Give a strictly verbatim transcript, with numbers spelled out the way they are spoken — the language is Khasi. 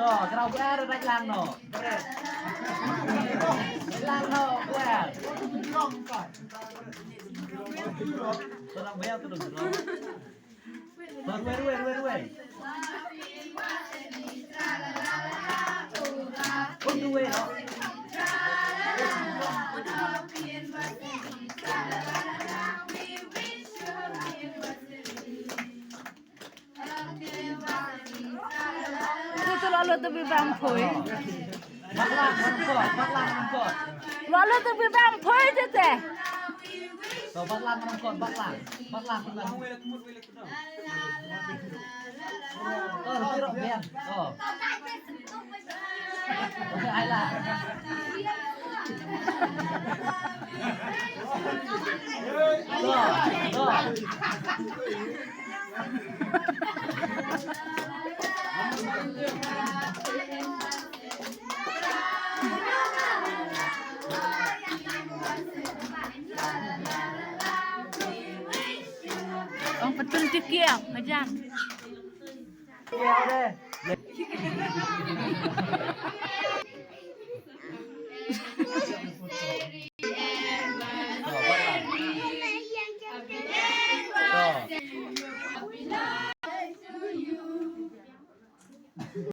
Oh, kena buat ada lang no. Lang no buat. Orang bayar tu dong. Rue, rue, rue, rue. Pun rue no. Itu tu lalu tu bibang poi. Baklang rengkot, baklang rengkot. Lalu tu bibang poi je teh. So baklang rengkot, baklang. Baklang, baklang. Oh, tirok biang. Oh. Ai lah. Ong petul tikiak, majan.